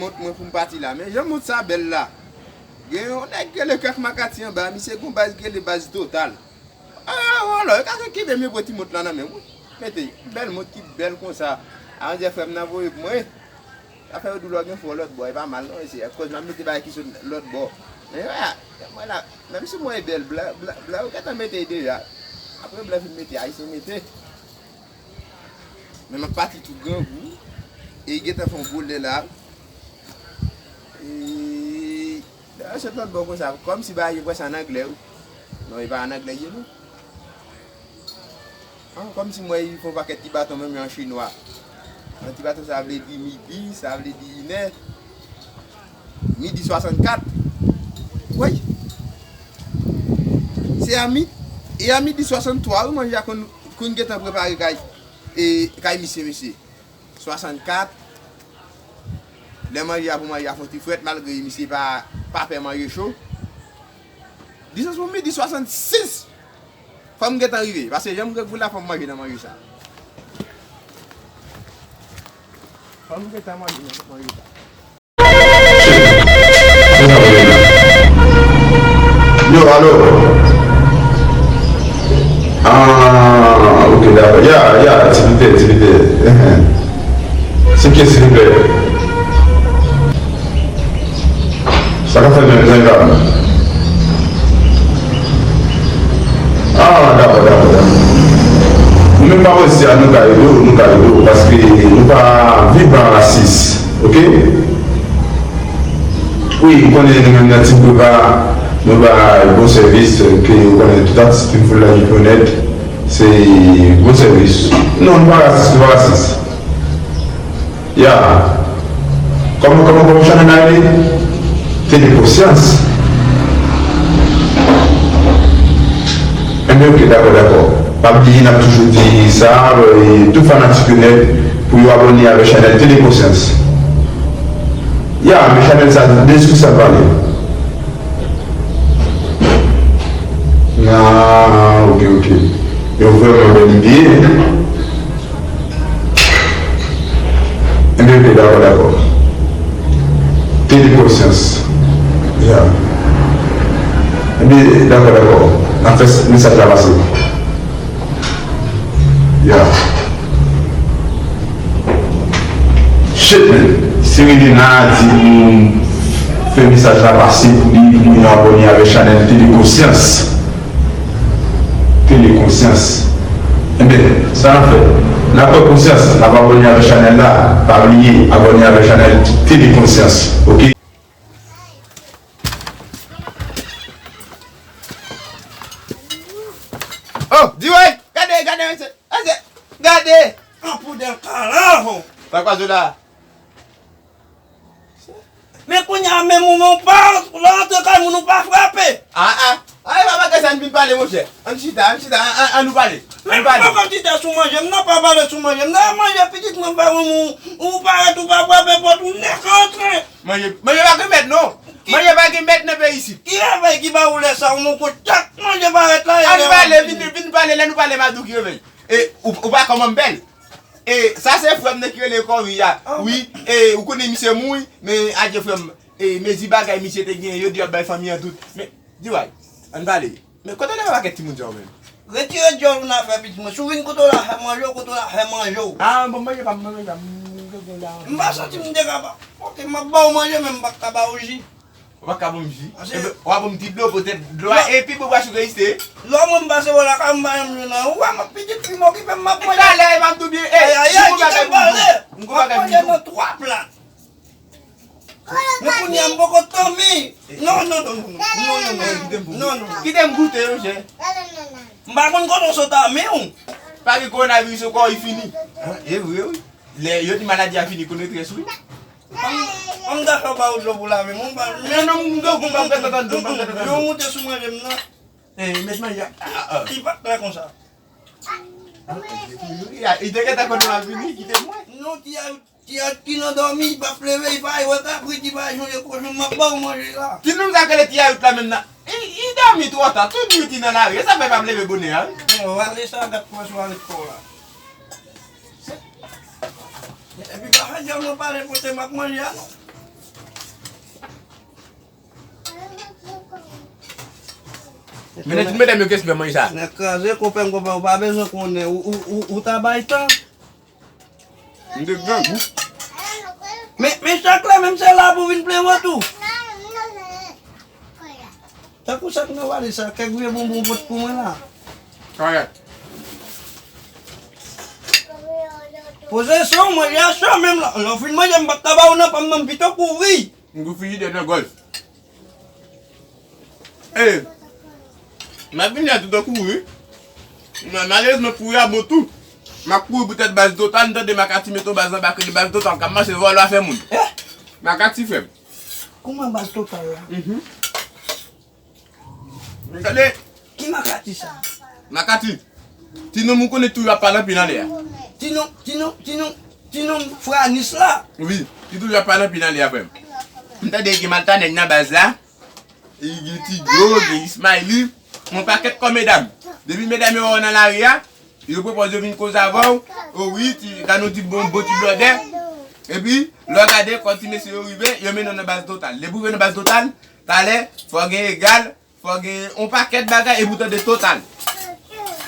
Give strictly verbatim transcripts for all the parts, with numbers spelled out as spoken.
Mont mwen pou m pati la. Men jan mont sa bèl la. Gen yon nèg ki rele Kèk Makati anba, misye gon baz ki rele baz Total. Ah, alò, yo ka kenbe m, yo pran ti mont la nan men m, wi. Mete, bèl mont ki bèl konsa. Aranjè frè m nan voye pou mwen. Sa fè yo di w lè w gen fò lòt bò, e pa mal non, mesye. Akoz m ap mete bagay ki sot lòt bò. Men, wè, mwen la, menm si mwen e bèl, blan, blan, blan yo gentan mete l deja. Apre blan fin mete, ayisyen mete. Men m ap pati tou grangou. E li gentan fè yon gwo lè la. E lè yo sot lòt bò konsa, kòmsi bagay yo pran sa an anglè, wi. Non, e pa an anglè ye, non. Ah, kòmsi m wè li fè yon pakèt ti baton menm jan an chinwa. Yon ti baton sa vle di midi, sa vle di inè. Midi swasannkat. Woy! Se a mi, e a midi swasanntwa, wi, manje a konn, konn gentan prepare kay, e, kay misye, mesye. Swasannkat. Lè manje a pou manje a fè yon ti frèt, malgre misye pa, pa pè manje cho. Distans pou midi swasannsis. Fò m gentan rive, paske jan m grangou la, fò m manje nan manje sa. Fò m gentan manje nan manje sa. Yo, alo. Ah, ok, dakò. Ya, ya, ti pite, ti pite. Se kiyès, silvouplè? Sa ka fè menm jan, Gab? Ah, dakò, dakò, dakò. Nou menm pa wè si a nou ka ede w, nou ka ede w, paske nou pa viv pa rasis, ok? Wi, m konnen nou menm nan Ti Boulva, nou bay bon sèvis, ke ou konnen tout atis Ti Boulva la rekonèt, se bon sèvis. Non, nou pa rasis, nou pa rasis. Ya. Kòman, kòman, kòman chanèl la rele? Tele Konsyans. Enben, ok, dakò, dakò. Pa bliye, n ap toujou di sa, e tout fanatik yo nèt, pou yo abòne avèk chanèl Tele Konsyans. Ya, men chanèl sa, de ki sa l pale? Ah, ok, ok. Yon vrèman bèl ide. Enben, ok, dakò, dakò. Tele Konsyans. Ya. Enben, dakò, dakò. N ap fè mesaj la pase. Ya. Shit, man. Serena di pou fè mesaj la pase pou li, pou nou abòne avèk chanèl Tele Konsyans. Tele Konsyans. Enben, sa n ap fè? N ap pran konsyans, n ap abòne avèk chanèl la. Pa bliye, abòne avèk chanèl Tele Konsyans. Ok? Oh, D-Way! Gade, gade, mesye! Mesye! Gade! An poudè karaho! Sa k pase la? Men kounye a menm ou, men ou pa, lè w antre kay moun ou pa frape. Ah, ah. Ah, e pa bagay sa n vin pale, monchè. Ann chita, ann chita, ann, ann, ann nou pale. Ann pale. Men ou poko chita sou manje m nan, pa pale sou manje m nan. Manje pitit mwen fè ou, ou parèt ou pa frape pòt ou nèk antre. Manje, manje pa gen mèt non. Manje pa gen mèt nan peyi isit. Ki revèy ki ba ou lè sa, ou mon kout tèt manje parèt la. Ann pale, vin, vin pale, lè nou pale m a di w ki revèy. E ou, ou pa kòman m bèl. E sa se frè m nan ki rele Kòri a. Wi, e ou konnen misye mouri, men adye frè m. E mezi bagay misye te gen, yo di y ap bay fanmi an tout. Men, D-Way, ann pale. Men kote w leve pakèt timoun sa w menm? Retire djòl ou nan afè pitit mwen. Si w vin kote w la fè manje w, kote w la fè manje w. Ah, bon, manje pa m, manje pa m, m gen la. M pa santi m te kapab. Ok, m ap ba w manje, men m p ap ka ba w ji. Ou pa ka ban m ji? Enben, w a ban m ti dlo, poutèt dlo a, epi bon, w a chouke iste. Lò mwen m pase bò lakay, m pa janm jwenn anyen. Ou wè, m ap pitit fi m okipe m, m ap manje. Talè, m ap tou byen. Ey, ayayay, kite m pale. M ap manje nan twa plat. Men kounye a, m poko tanmi. Non, non, non, non, non. Non, non, non. Non, non. Kite m goute, monchè. M pa konn kote w sot a, men w. Pa gen kowonaviris ankò, li fini. E vre, wi. Lè yo di maladi a fini, konn ret rès, wi. Ban m, ban m dakò ba ou dlo pou lave men w, ba. Men non, m gen gou, m pa prèt tann dlo, m pa prèt tann dlo. Yo moute sou manje m nan. Eh, met manje a. Ah, ah. Li pa klè konsa. Li te gentan konnen m ap vini, kite mwen. Non, ti a, ti a ki nan dòmi, li p ap leve, li pa wè kabrit, li pa sonje kochon, m ap ba w manje la. Ti nonm sa k rele ti a yout la menm nan. Li, li dòmi twò ta, tout nwit li nan lari, e sa fè l p ap leve bonè a, wi. Bon, w ale sa, gad pran sou ale kò w la. Epi pa fè djòl nan pale kote m ap manje a non. Men tout medam yo ki espere manje sa. Nèg kraze, konpè m, konpè, ou pa bezwen konnen. Ou, ou, ou, ou ta bay tan. M te grangou. Men, men chak la, menm se la pou vin plen vant ou. Tankou sa k nan valiz sa, kèk vye bonbon pot pou mwen la. Kòrèk. Poze son, manje a cho menm la. Lè w fin manje, m pa t ka ba ou nan pa m nan, m pito kouvri. M tou frijidè nan gòj. E, m ap vin la tou tankou wi. Ma-, malerezman, kouri a bon tou. M ap kouri poutèt baz Total, m tande Makati mete yon baz anba kredi baz Total, k ap mache vòlò afè moun. Eh? Makati fè m. Kòman baz Total la? Mhm. Tande. Ki Makati sa? Makati. Ti nonm ou konnen toujou ap pale anpil anlè a. Ti nonm, ti nonm, ti nonm, ti nonm frè Anis la. Wi, li toujou ap pale anpil anlè a, frè m. M tande gen Malta nèg nan baz la. Gen Ti Djo, gen Ismayli. Yon pakèt kò medam. Depi medam yo wè w nan lari a, yo pwopòze yo vin koze avè w. O wi, ti, ka nou di bon, bon ti blòdè. Epi, lè w gade, kò ti mesye yo rive, yo mennen w nan baz Total. Depi w rive nan baz Total, talè, fò w gen egal, fò gen yon pakèt bagay epi w tande Total.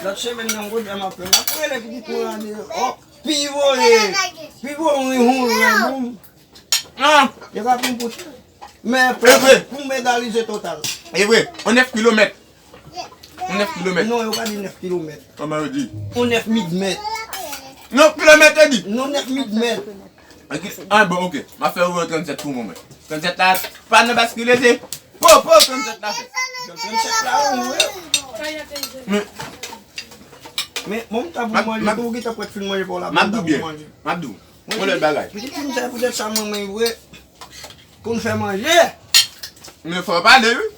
Lòt semèn nan, m konn jan m ap fè. M ap rele pitit mwen an deyò. Pi voye, pi voye yon lè, bon. Ah! Yo ka pran pou chè. Men pou, pou m egalize Total. E vre, yon nèf kilomèt. Yon nèf kilomèt. Non, yo pa di nèf kilomèt. Kòman yo di? Yon nèf mid mèt. Non, kilomèt yo di. Non, nèf mid mèt. Ok. Ah, bon, ok. M ap fè ou yon trannsèt pou mwen. Trannsèt la, pa nan baskile, se po, po, trannsèt la fè. Trannsèt la, wi, wi. Men, men, bon, m ta pou manje, pou ou ki ta prèt fin manje pou la, m ap di w byen. M ap di w. Yon lòt bagay. Pitit timoun sa, poutèt sa, mwen, mwen, vre, pou n fè manje. Men fò w pale, wi.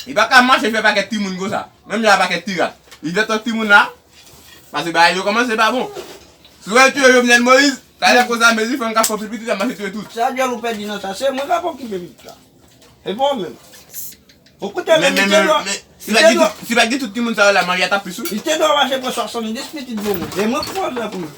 Li pa ka mache fè pakèt timoun konsa. Menm jan a pakèt ti rat. Li fè twòp timoun la. Paske bagay yo kòmanse pa bon. Si w wè yo tiye Jovenel Moïse, talè konsa mezi fè n ka fè pitit la mache tiye tout. Sa dyòl ou pèdi nan sa, se mwen k ap okipe pitit la. E pa w menm. Ou koute men, men, men, men, men, si pa gen tout, si pa gen tout timoun sa yo la, manje a t ap plis, wi. Li te dwe mache pran swasanndis pitit pou mwen. E mwen k fè sa pou yo.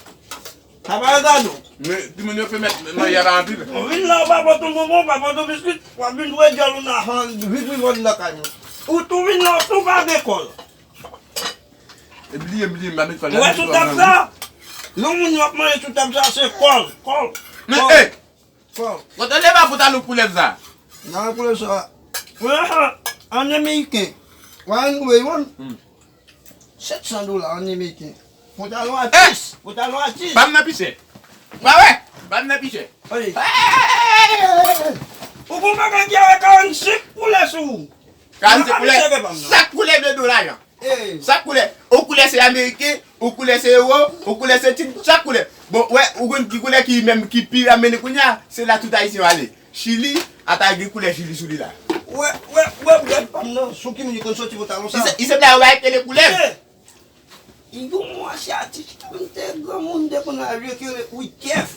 Sa pa regade w. Men, timoun yo fè mèt, manje a pa anpil. Ou vin la, ou pa pote yon bonbon, ou pa pote yon biskit, w ap vin voye dyòl ou nan van, vin vin vòlò nan kay mwen. Ou tou vin la, ou tou pa gen kòl. E bliye, bliye, m pa met kòl la. Ou wè sou tab sa? Yon moun yo ap manje sou tab sa, se kòl, kòl, kòl. Men, ey! Kòl. Kote leva pou talon koulèv sa? Nan koulèv sa. An ameriken. Why in way one? Hmm. Sèt san dola an ameriken. Pantalon atis. Pantalon atis. Ban m nan pichè. Ba wè. Ban m nan pichè. Oye. Ou gon bagay ki avè karannsenk koulè sou ou. Karannsenk koulè. Chak koulè de dola, Jan. Chak koulè. Ou koulè se ameriken, ou koulè se ewo, ou koulè se tin, chak koulè. Bon, wè, ou konn ki koulè ki menm ki pi amenn kounye a, se la tout ayisyen yo ale. Chili, ata gen koulè Chili sou li la. Wè, wè, wè, wè, pa m nan, sou ki moun li konn soti pantalon sa. Li se, li se la yo bay tele koulè. Yon asyatik, m te granmoun, m te konn al yo ki rele Wikyèf.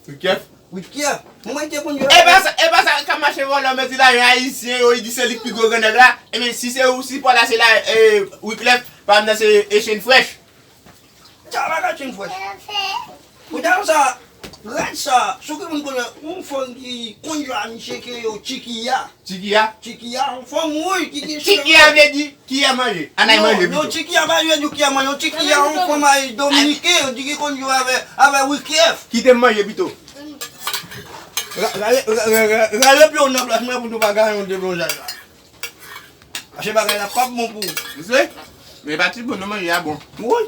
Wikyèf? Wikyèf. Mwen te konn yo. E pa sa, e pa sa k ap mache vòlò, mezi la, yon ayisyen, yo, li di se li k pi gwo grannèg la. Ebyen, si se ou, si Paul la se la, e, Wikyèf, pa m nan se Echenn Frèch. Sa pa ka Echenn Frèch. Ou ta sa, rad sa, sou ki moun konnen, yon fanm ki konn yo a misye ki yo Chikiya. Chikiya? Chikiya, yon fanm wouj ki gen cheve. Chikiya vle di kiyè manje. Ann al manje pito. Non, non, chikiya pa vle di kiyè manje. Chikiya, yon fanm ay dominiken, yo di ki konn jwe avè, avè Wikyèf. Kite m manje pito. Ra-, rale, ra-, ra-, ra-, rale pye w nan plas mwen pou nou pa gaye yon deblozay la. Paske bagay la p ap bon pou ou. Misye, men pa ti bon, non, manje a bon. Wi.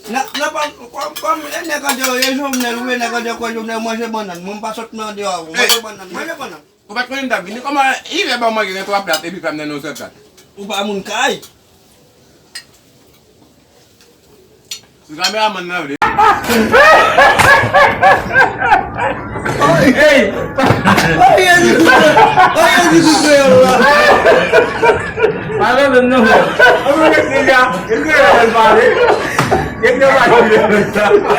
Nan, nan, pa, kòm, kòm, e nèg an deyò, e Jovenel, ou e nèg an deyò, kwè Jovenel manje bannann. Mwen, m pa sot nan deyò avè w. Manje bannann, manje bannann. Ou pa t konnen m t ap vini? Kòman ivè ba w manje gen twa plat epi pa m nan yon sèl plat? Ou pa moun kay. Si kameramann nan vle. Hey! Oye, di kou kreyòl. Oye, di kou kreyòl la. Pa vle menm non, frè. Ann mete deja. E kreyòl pale. E kreyòl pale.